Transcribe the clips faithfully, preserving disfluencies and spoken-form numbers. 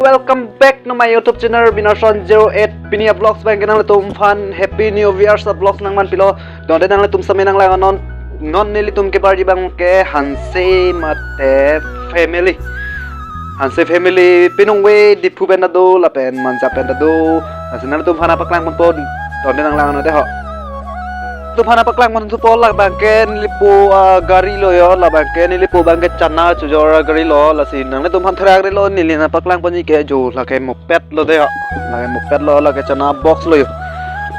Welcome back to my YouTube channel, Binarson zero eight. Pini a-vlogs abang ke nanglitum aphan Happy New Year's a-vlogs nangmanpilo. Donde nanglitum sami nanglang non, non nelitum kebarji abang ke Hanse mate family. Hanse family pinung ve Diphu pen ta do lapen Manja pen ta do. Lasi nanglitum aphan nangpaklang ponpo, donde nanglang non dei ho. Nanglitum aphan nangpaklang ponthupo, labang ke nelipo, ah, gari lo ho, labang ke nelipo abang ke chana chojor gari lo, lasi nanglitum aphan therak lo neli nangpaklang ponji ke jo lake moped lo dei ho, lake moped lo, lake chana box lo ho.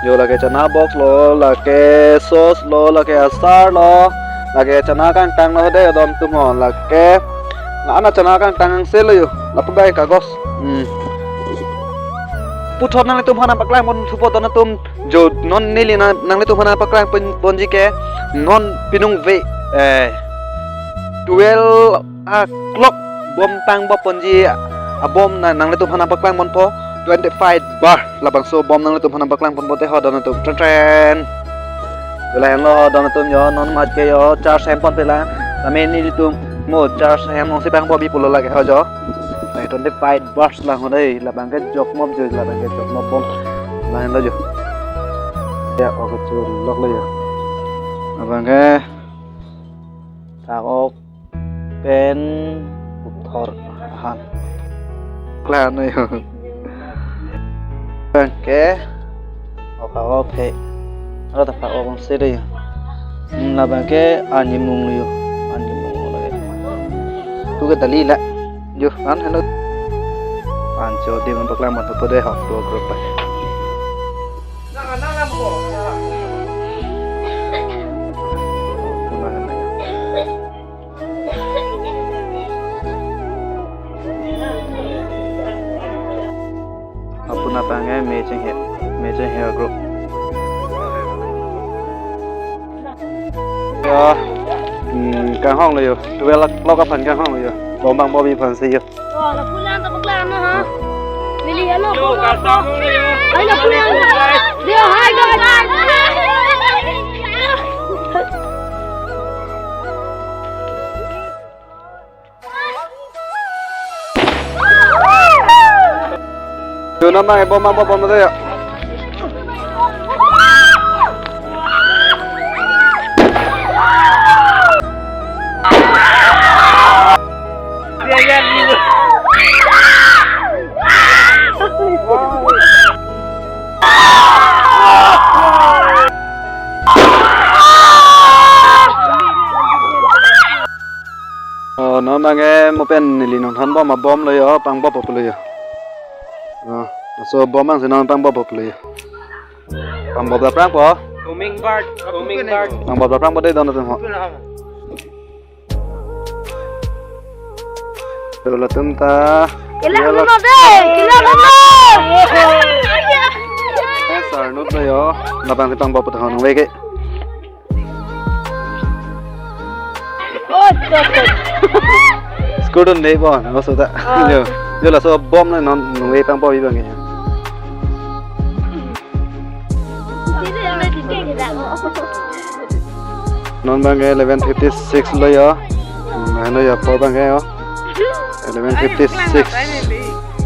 Jo lake chana box lo, lake sauce lo, lake achar lo, lake chana kangtang lo dei ho dontum ho, lake la-an a chana kangtang angse lo ho, lapu abang kagos. Hmm. Puthot nanglitum aphan nangpaklang ponthupo dontum. Jo non neli na nanglitum aphan nangpaklang pon-, ponji ke non pinung ve, eh, twelve o'clock bom pangbop ponji abom na nanglitum aphan nangpaklang ponpo twenty-five bar, labangso bom nanglitum aphan nangpaklang ponpo dei ho dontum. Tren tren. Jo lahenlo dontum ho, non mat ke ho charge hem ponpe lang. Tame nelitum mo charge hem nongsi pangbop bi pulo lake ho jo. Twenty-five bars lang ho dei, labang ke jokmop jo, labang ke jokmop bom. Lahenlo jo. Ya, oke, chulok lo ho. Labang ke thak-ok pen puthot ahan. Klan ho. Labang ke, oka oke. Aro ta pak-ok angse dei ho. Hmm, labang ke arnimung lo ho. Arnimung lo ho. Tu ke dali la. Jo, an henlo. An cho di nangpaklang ponthupo dei ho, tu group pa. Apun apang ke me chenghe, me chenghe group. Ya, hmm, kanghon lo ho. Twelve o'clock aphan kanghon lo ho. Bom pangbop bi aphansi ho. Oh, lapu lang, lapu lang na ha. Neli ano? Yo, kasa mo na yo. Ay, lapu lang. Yo, hi, guys. Yo, nama, eh, bom, bom, bom, bom, ya. Oh, non abang ke mo pen neli nangthan bom abom lo ho, pangboppo pulo ho. Oh, laso bom abang si non pangboppo pulo ho. Pangbop ta prangpo. Bombing bird, bombing bird. Pangbop ta prangpo dei dontum ho. Latum ta. Kila kena dei, kila kena. Eh, sarnut lo ho. Labang si pangboppo ta ho nang veke. Oh, stop, stop. Skudun dei bon, maksud ta. Ah. Jo, jo laso bom na non nungve pangpo abang ke. Non abang ke eleven fifty-six lo ho. Hmm, ano ho apor abang ke ho. Eleven fifty-six.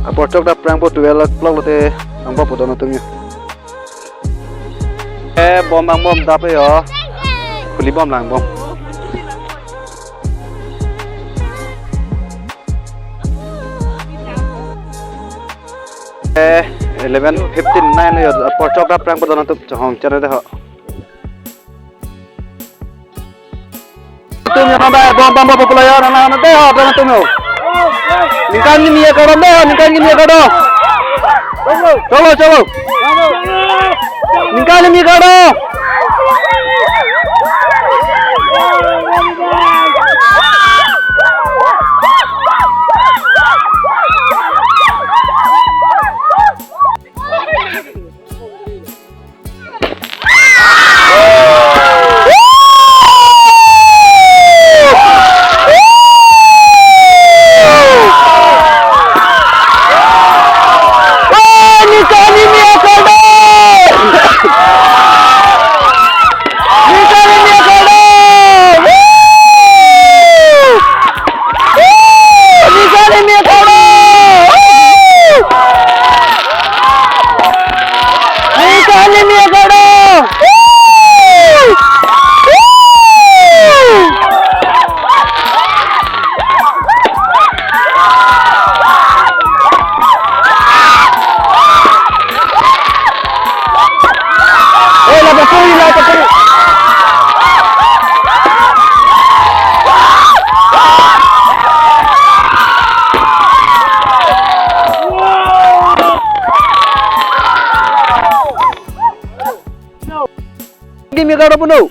Apor chok ta prangpo twelve o'clock lote pangpo pu dontum ho. Eh, bom abang bom dap ho. Khuli bom lang bom. Eh, eleven fifty-nine ho, apor chok ta prangpo dontum, chonghong chana dei ho. Tum ya nang dei, bom pangboppo pulo ho, nang nang dei ho, dontum ho. Ningkan kimi akardom dei ho, ningkan kimi akardom. Cholo, cholo. Ningkan kimi akardom. Kimi karo puno.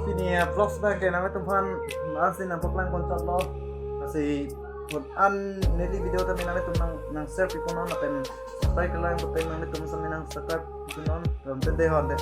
Pini ya vlogs bang ke nanglitum aphan ansi nangpaklang ponchotlo. Lasi put an neli video tame nanglitum nang, nang share piponnon lapen subscribe kelang lapen nanglitum sami nang subscribe piponnon. Ram tende honde.